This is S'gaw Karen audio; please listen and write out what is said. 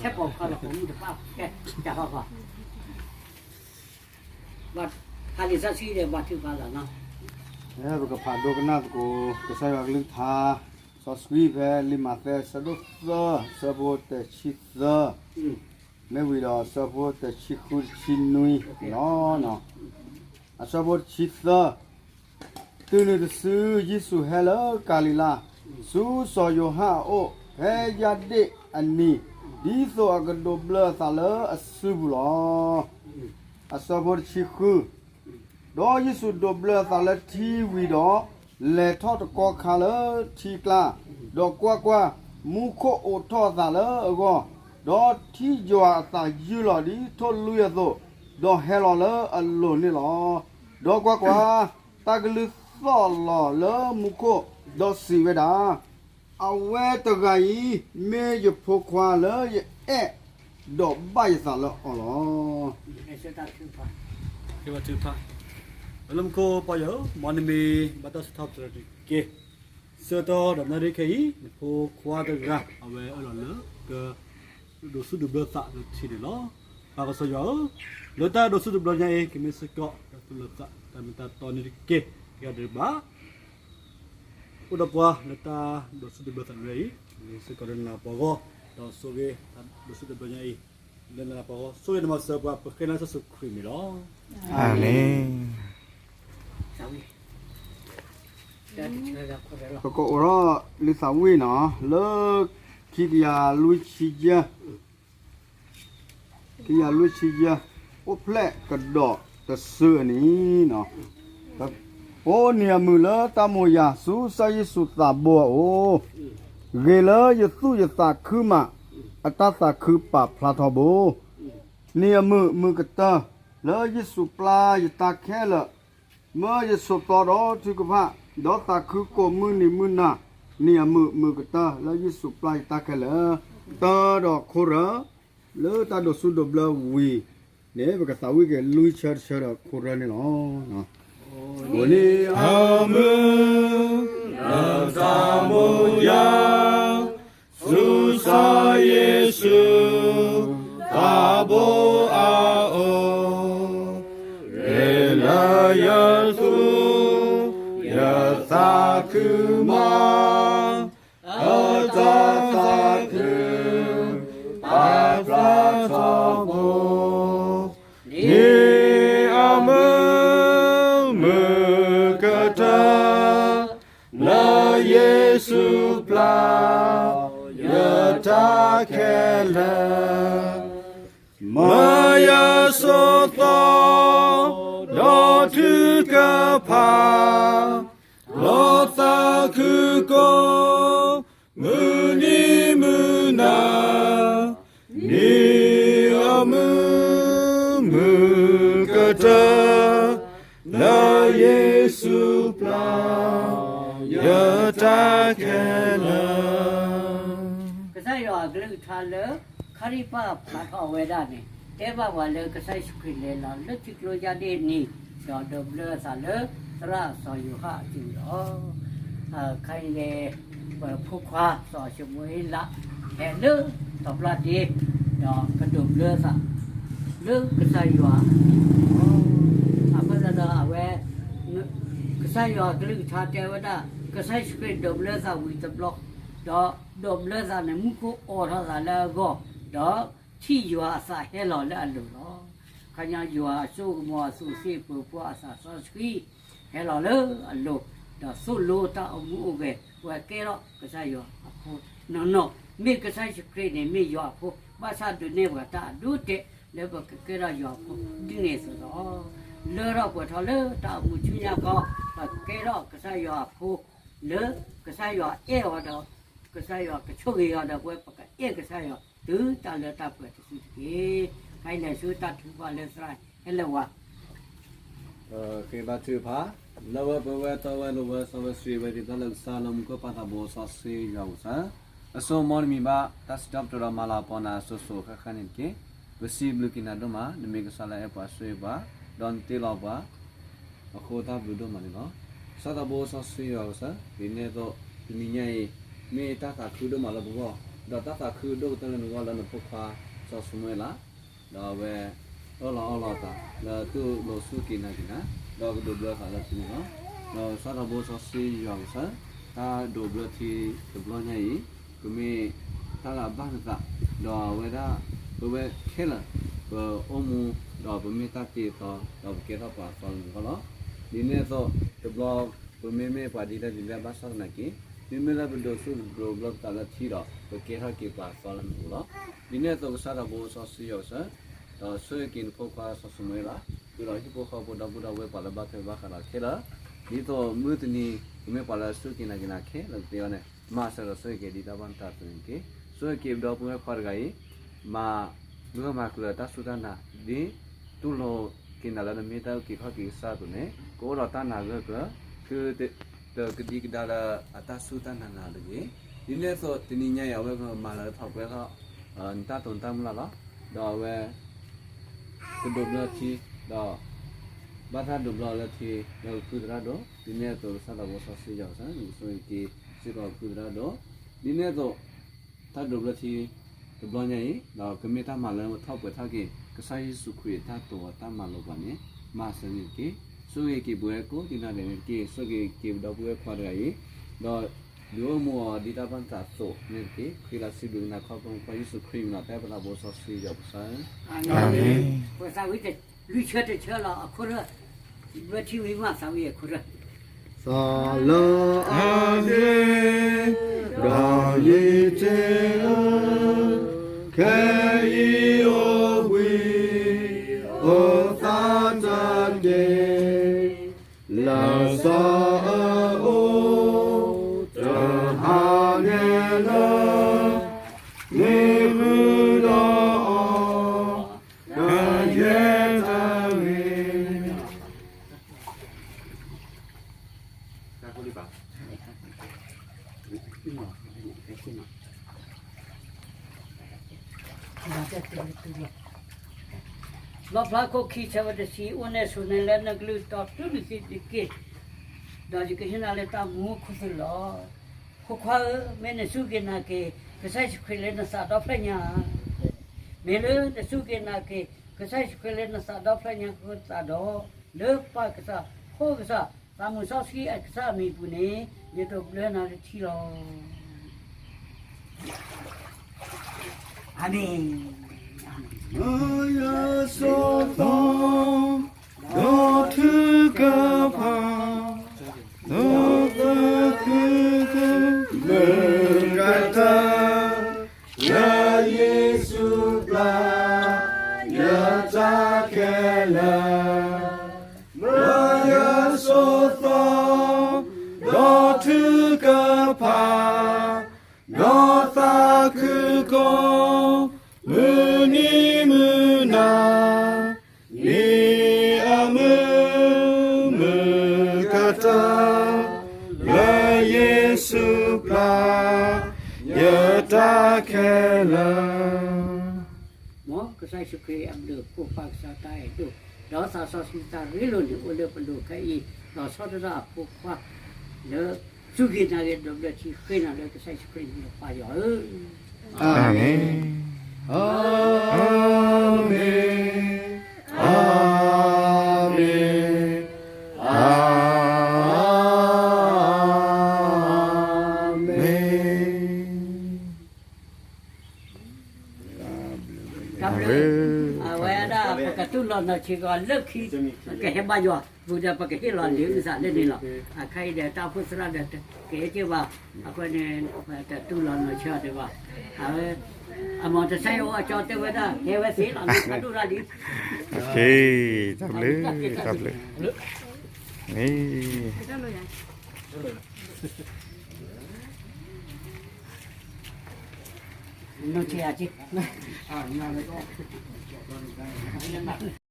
ထဲပိာ်ခွါဒီးပိာ်မုၣ်တဖၣ် ကဲ တၢ်ဟီၣ်ကီၢ် ဘၣ် ဟးလံာ်စီဆှံဒီးဘၣ်ထုကဖၣ်လီၤနီၤ. ပကဖးဒိကနၣ်သကိး ကစၢ်ယွၤကလုၢ်ကထါ စီဆှံဖဲလံာ်မးသဲအဆၢဒိၣ်သၢ အဆၢဖိတဆံသၢ မ့ၢ်ဝံၤဒီးအဆၢဖိတဆံဃုတဆံနွံလီၤ. အဆၢဖိတဆံသၢ တုၤနုၤတစု ယ့ၣ်ၡူးဟဲလၢကၤလံၤလါ ဆူစီၤယိၤဟၣ်အအိၣ် ဖဲယၢ်ဒ့ၣ်အနံၤ ဒ်သိးအကဒိးဘျၢအသးလၢအစုပူၤလီၤ. အဆၢဖိတဆံဃု ဒီးယ့ၣ်ၡူးဒိးဘျၢအသးလၢထံဝံၤဒီး လဲၤထီၣ်တကီခါလၢထံကျါ, ဒီးကွၢ်ကွၢ်, မူခိၣ်အိးထီၣ်အသးလၢအဂီၢ်, ဒီးထံၣ်ယွၤအသးယုၢ်လီၤဒ်ထိၣ်လွံၢ်အသိး, ဒီးဟဲလီၤလၢအလိၤန့ၣ်လီၤ. ဒီးကွၢ်ကွၢ်, တၢ်ကလုၢ်သီၣ်လီၤလၢမူခိၣ်, ဒီးစံးဝဲဒၣ်, အဝဲတဂၤအံၤ မ့ၢ်ယဖိခွါလၢယအဲၣ်, ဒီးဘၣ်ယသးလၢအီၤလီၤ. လၢမူခိၣ်ပီၢ်ယၢ်ဧၢ, မ်နမံၤဘၣ်တၢ်စံးထီၣ်ပတြၢၤတက့ၢ်. ဆၢကတီၢ်ဒီးနၣ်ရံၣ်ခဲအံၤ နဖိခွါတဂၤ အဝဲအၢၣ်လီၤလၢ ကဒိးဆူၣ်ဒိးဘျၢသးလၢထံန့ၣ်လီၤ. ပၢ်ကစၢ်ယွၤဧၢ, လၢတၢ်ဒိးဆူၣ်ဒိးဘျၢညါအံၤ ကမ့ၢ်စ့ၢ်ကီး တၢ်သူၣ်လၢသး တၢ်မ့ၢ်တၢ်တီန့ၣ်တက့ၢ်. ကယၤဒံးဘၣ် အိၣ်ဒီးပှၤလၢတၢ်ဒိးဆူၣ်ဒိးဘျၢသးလၢအံၤ, မ့ၢ်စ့ၢ်ကီးလၢနၤပှၤဂီၢ်, ဒီးဆိၣ်ဂ့ၤတၢ်ဒိးဆူၣ်ဒိးဘျၢညါအံၤ, လၢနၤပှၤဂီၢ်, ဆိၣ်ဂ့ၤနမၤစၢၤပှၤ ပဃ့နၤစီဆှံခရံာ်မံၤလီၤ. အၤမ့ၣ်. ပကအိးထီၣ်လံာ်သးဝံၣ်နီၤ, လၢ ခံကယၤလွံၢ်ဆံယဲၢ် ခံကယၤလွံၢ်ဆံယဲၢ်, အိၣ်ဖျဲၣ်ကဒီးတစုအနံၤ, အိၣ်နံၤအမုာ်လၢတၢ်မိၣ်ယၤ ဆူကစၢ်ယ့ၣ်ၡူးသးဘိအအိၣ်, ဂ့ၤလၢယသူၣ်ယသးခုမး, အတၢ်သးခုပာ်ဖျါထီဘိ, နံၤအမုာ်မုာ်ကတၢၢ် လၢယ့ၣ်ၡူးပျၢ်ယတၢ်ခဲလၢာ်, မၢယဆိးသီဒီးထုကဖၣ်, ဒီးသးခုကိးမုၢ်နံၤမုၢ်နၤ, နံၤအမုာ်မုာ်ကတၢၢ် လၢယ့ၣ်ၡူးပျၢ်ယတၢ်ခဲလၢာ်, တၢ်ဒီးခိရၢ, လၢတၢ်ဒိးဆူၣ်ဒိးဘျၢဝံၤန့ၣ် ပကသးဝံၣ်က့ၤလွံၢ်ဆၢတဆၢဒီးခိရၢန့ၣ်လီၤ. အိၣ်နံၤအမုာ် လၢတၢ်မိၣ်ယၤ ဆူကစၢ်ယ့ၣ်ၡူး သးဘိအအိၣ်, ဂ့ၤလၢယသူၣ် ယသးခုမး, အတၢ်သးခု ပာ်ဖျါထီဘိ, နံၤအမုာ် မုာ်ကတၢၢ် လၢယ့ၣ်ၡူးပျၢ် ယတၢ်ခဲလၢာ်, မၢယဆိးသီ ဒီးထုကဖၣ်, ဒီးသးခုကိး မုၢ်နံၤမုၢ်နၤ, နံၤအမုာ် မုာ်ကတၢၢ် လၢယ့ၣ်ၡူးပျၢ် ယတၢ်ခဲလၢာ်. ကစၢ်ယွၤအကလုၢ်ကထါလၢ ခရံာ်ပၢ်ဖျါထီၣ်ဝဲဒၣ်န့ၣ် တဲဘၣ်ပှၤလၢကစၢ်ယ့ၣ်ၡူးခရံာ်လဲၤလီၤလၢထံကျိယၢ်ဒ့ၣ်အနံၤ, ဒီးဒိးဘျၢအသးလၢသရၣ်စီၤယိၤဟၣ်အစုပူၤလီၤ. ခဲအံၤန့ၣ် ပဖိခွါစီၤၡမူၤအ့လး ဟဲလၢသီပျၢ်ဒ့ ဒီးကဒိးဘျၢသး လၢကစၢ်ယွၤအစုပူၤလီၤ. အဃိသတးဒီးအဝဲ ကစၢ်ယွၤအကလုၢ်ကထါတဲဝဲဒၣ် ကစၢ်ယ့ၣ်ၡူးခရံာ်ဒိးဘျၢသးဝံၤတဘျီ, ဒီးဒိးဘျၢသးန့ၣ် မူခိၣ်အိးထီၣ်သးလၢအဂီၢ်, ဒီးထံၣ်ယွၤအသးဟဲလီၤလၢအလိၤလီၤ. ခီပညီယွၤအစိကမီၤအသူးအသ့ၣ်ပၢၤပှၢ်အသးစီဆှံ ဟဲလီၤလၢအလိၤ, ဒီးသိၣ်လိတၢ်အိၣ်မူအိၣ်ဂဲၤ ပှၤကဲထီၣ်ကစၢ်ယွၤအဖိနီၢ်နီၢ်, မ့ၢ်ကစၢ်ယ့ၣ်ၡူးခရံာ်န့ၣ် မ့ၢ်ယွၤအဖိ, ဘၣ်ဆၣ်ဒုးနဲၣ်ပှၤတၢ်အဒိအတဲာ် လၢပကကဲထီၣ်ယွၤအဖိဒ်န့ၣ်အသိးလီၤ. လၢထီၣ်ပှဲၤထီၣ်လၢတၢ်အိၣ်မူဆူညါခီ, ပကဲထီၣ်ကစၢ်ယွၤအဖိ လၢကစၢ်ယွၤအဲၣ်အီၤဒီး ကစၢ်ယွၤကဆိၣ်ဂ့ၤအီၤဒီး ပဝဲပကအဲၣ်ကစၢ်ယွၤ တုၤတၢ်လၢတၢ်ပှဲၤတစုတက့ၢ်. ခဲအံၤလဲၤဆူတၢ်ထုကဖၣ်လၢသရၣ်ဟဲလၢဝၤ ဃ့ဘါထုကဖၣ်, လၢဝဲပဝဲတီဝဲလိၤဝဲစီဝဲဆှံဝဲ ဒ်သိးလၢကစၢ်လၢမူခိၣ်ပၢ်သးဘိစီဆှံယွၤပူၤစၢ်, အဆိကမိၣ်နမံၤဘၣ် တၢ်စံးထီၣ်ပတြၢၤဒီးမၤလၤကပီၤနၤအစိၤစိၤဃၣ်ဃၣ်န့ၣ်တက့ၢ်. ပစံးဘျုးက့ၤနၤဒိၣ်မး, နမ့ၢ်ကစၢ်လၢအအဲၣ်ပှၤဆိၣ်ဂ့ၤပှၤ, ဒီးနတ့လီၤပှၤ အဃိတၢ်ဘျုးဒိၣ်မးန့ၣ်လီၤ. ကစၢ်သးဘိစီဆှံယွၤပူၤစၢ်, ဒ်န့ၣ်အသိး တနံၤညါအံၤ မ့ၢ်တၢ်သးခုဒိၣ်မးလၢပဂီၢ်, ဒီးတၢ်သးခုဒိၣ်ကတၢၢ်လၢနဂီၢ်လၢနဖိခွါစီၤၡမူၤအ့လး, ဒီးအဝဲအၢၣ်လီၤအီလီၤအသးလၢသုလိၤဆူၣ်က့ၤနာ်က့ၤနၤ, ဒီးကဒိးဘျၢသးလၢသုန့ၣ်လီၤ. ဒီးကစၢ်ဒီးဘိစီဆှံယွၤကစၢ်, တၢ်ဒိးဘျၢထံတဘျီညါအံၤ, ကမ့ၢ်တၢ်လၢအဘၣ်နသး, ဒီးအဝဲဒၣ် ပဝဲခဲလၢာ် ပအိၣ်မူ, ဒီးပမ့ၢ်တၢ်တ့အသီ, ဒီးပကဲထီၣ်ပှၤအသီလၢနဂီၢ်လီၤ. ဒ်န့ၣ်အသိး တဘျီ ပမ့မ့ၢ်ပှၤဒ်လဲၣ်ဒ်လဲၣ်ဘၣ်ဆၣ်သနာ်က့, မ့မ့ၢ်လၢပဒိးဆူၣ်ဒိးဘျၢပသးလၢထံဒီး ပကဲထီၣ်က့ၤပှၤအသီလၢနပူၤလီၤ. ဒ်န့ၣ်အသိးကစၢ်ဒီးဘိစီဆှံယွၤကစၢ်, ဒီးဆိၣ်ဂ့ၤက့ၤနဖိခွါစီၤၡမူၤအ့လး, ဃုာ်ဒီးဟံၣ်ဖိဃီဖိဒီပုၢ်ဒီဝဲၢ်ပှၤလၢဘၣ်ထွဲဘၣ်ဃးဒီးခဲလၢာ်, ဒ်သိးမုၢ်တနံၤ ကမ့ၢ်ပှၤလၢအစူၢ်က့ၤနာ်က့ၤနၤခဲလၢာ်ကသ့အီၤန့ၣ်, မၤစၢၤဒီးဆိၣ်ဂ့ၤက့ၤဒ်တၢ်ဘၣ်နသးအသိးန့ၣ်တက့ၢ်. ဆိၣ်ဂ့ၤက့ၤပဒီပုၢ်ဝဲၢ်ခွါတဂၤအံၤ, မၤ ဂၢၢ်မၤကျၢၤတၢ်စူၢ်တၢ်နာ်ဒ် တူၢ်လိာ်က့ၤနၤလၢနမ့ၢ်တၢ်အုၣ်က့ၤခီၣ်က့ၤကစၢ်အသိးန့ၣ်, ကအိၣ်ဒီးတၢ်နာ်ဂၢၢ်ကျၢၤ, သုတကဒံကဒါလၢအတၢ်စူၢ်တၢ်နာ်နၤတဂ့ၤ. ဒ်န့ၣ်အသိးတနံၤညါအံၤ အဝဲကမၤလၢထီၣ်ပှဲၤထီၣ် နတၢ်တိာ်နတၢ်မုၢ်လၢ်လီၤ. ဒီးအဝဲ ကဒိးဘျၢထံ, ဒီး ဘၣ်တၢ်ဒိးဘျၢလၢထံ လၢကဖုသရၣ်ဒိၣ်, ဒ်န့ၣ်အသိးကစၢ်ဒီးဘိစီဆှံယွၤကစၢ် နကဆိၣ်ဂ့ၤက့ၤစ့ၢ်ကီးကဖုသရၣ်ဒိၣ်, ဒ်န့ၣ်အသိး တၢ်ဒိးဘျၢထံ တဘျီညါအံၤ, ဒီးကမ့ၢ်တၢ်မၤလၢထီၣ်ပှဲၤထီၣ်က့ၤ ကစၢ်ယ့ၣ်ၡူးခရံာ်အတၢ်တိာ်အီၤတၢ်မၤလိာ်ပှၤန့ၣ်, မၤစၢၤန့ၣ်တက့ၢ်. ဆိၣ်ဂ့ၤက့ၤပဝဲကိးဂၤဒဲးန့ၣ်တက့ၢ်. ဆိၣ်ဂ့ၤက့ၤပဒီပုၢ်ဝဲၢ်ခွါတဂၤအံၤ, ဒီးဒုးအိၣ်မူအီၤဒ်တၢ်ဘၣ်နသးအသိးန့ၣ်တက့ၢ်. ဃ့လီၤစံးဘျုးကနၤခီဖျိနဖိခွါယ့ၣ်ၡူးခရံာ်အမံၤလီၤ. တၢ်အဲၣ်ပလၤဘိစီဆှံယွၤပကစၢ်ဧၢ, အၤမ့ၣ်. ပသးဝံၣ်တၢ် လွံၢ်ဆၢတဆၢလီၤ အခိၣ်ရၢၢ်, ဘျၢထံဝံၤမးသးဝံၣ်အခိၣ်ရၢၢ်, သးလၢအဂ့ၤ, ဒီးယတဲအၢ, ခဲအံၤအိၣ်ဘှံး, အိၣ်သးတက့ၢ်, လၢစီၤအၢအိၣ်, တဟါန့ၣ်လၢ မ့ၢ်ဃုာ်ဒီးအီၤ, ကယဲၢ်တၢ်ဂ့ၤ လီၣ်ဖျါခိၣ်ခံဆၢဝဲတဆံ, အိၣ်နဲၣ်ဆိးနဲၣ်လၢနကလုၢ်တီတုၤနုၤသံးတက့ၢ်, ဒီးယကဟ့ၣ်နၤလၢတၢ်မူခိၣ်သလုးလီၤ. ဖိခွါဧၢ, မ့ၢ်နစူၢ်က့ၤနာ်က့ၤ ကစၢ်ယ့ၣ်ၡူးခရံာ်လၢနသးဒီဖျၢၣ်ညါဧါ. မ့ၢ်လၢနစူၢ်က့ၤနာ်က့ၤ ကစၢ်ယ့ၣ်ၡူးခရံာ်လၢနသးဒီဖျၢၣ်ညါအဃိသတးဒီး, လၢပၢ်ကစၢ်, ဖိကစၢ်, သးမုၣ်စီဆှံအကစၢ်အမံၤအပူၤန့ၣ်, ယဒိးဘျၢနၤလၢထံလီၤ. အၤမ့ၣ်. မၤယၤစိာ်သီ, ဒီးထုကဖၣ်, ဒီးသးခုကီၢ်, မုၢ်ကတၢၢ် လၢယ့ၣ်ၡူးပျၢ်, ယတၢ်ခဲလၢာ်, မၤယၤစိာ်သီ, ဒီးထုကဖၣ်, ဒီးသးခုကီၢ်, မုၢ်နံၤမုၢ်နၤ, နံၤအမုၢ်, မုၢ်ကတၢၢ်, လၢယ့ၣ်ၡူးပျၢ်, ယတၢ်ခဲလၢာ်. မ်ကစၢ်ယ့ၣ်ၡူးခရံာ်အဘျုးအဖှိၣ်, ပၢ်ကစၢ်တၢ်အဲၣ်ဒိၣ်, ဒီးသးစီဆှံတၢ်ရ့လိာ်န့ၣ် အိၣ်လၢပလိၤခဲအံၤ, ဒီးဆီၣ်ထွဲအဖိခွါ လၢ စူၢ်က့ၤနာ်က့ၤ ဒိးဘျၢထံဃ့နၤလၢကစၢ်ယ့ၣ်ၡူးခရံာ်အမံၤလီၤ ပၢ်ယွၤဧၢ. အၤမ့ၣ်, အၤမ့ၣ်, အၤမ့ၣ်, အၤမ့ၣ်. တၢ်ဘျုး, အဝဲဒၣ်ပကတူၢ်လိာ်နီၢ်ဆံးကီးလၢခံ, ကဟဲဘါယွၤ, ပကဟ့ၣ်လီၤလံာ်အုၣ်သးလၢန့ၣ်လီၤ. အခါအံၤဒီးတၢ်အိၣ်ဖှိၣ်သရၣ်ဒီး ကဟဲက့ၤဘၣ်, အဃိန့ၣ် ပတတူၢ်လိာ်နီၢ်ဆံးအီၤဒံးဘၣ်. အဝဲ, အမၤတၢ်ဆါအံၤအိၣ်အကၠီတဲဝဲဒၣ်, ကဲဝဲသ့လီၤ, မ့ၢ်ဖးဒိၣ်တၢ်လံ. တၢ်ဘျုး, တၢ်ဘျုး, မ့ၢ် နီၢ်ဆံးအက့ၢ်.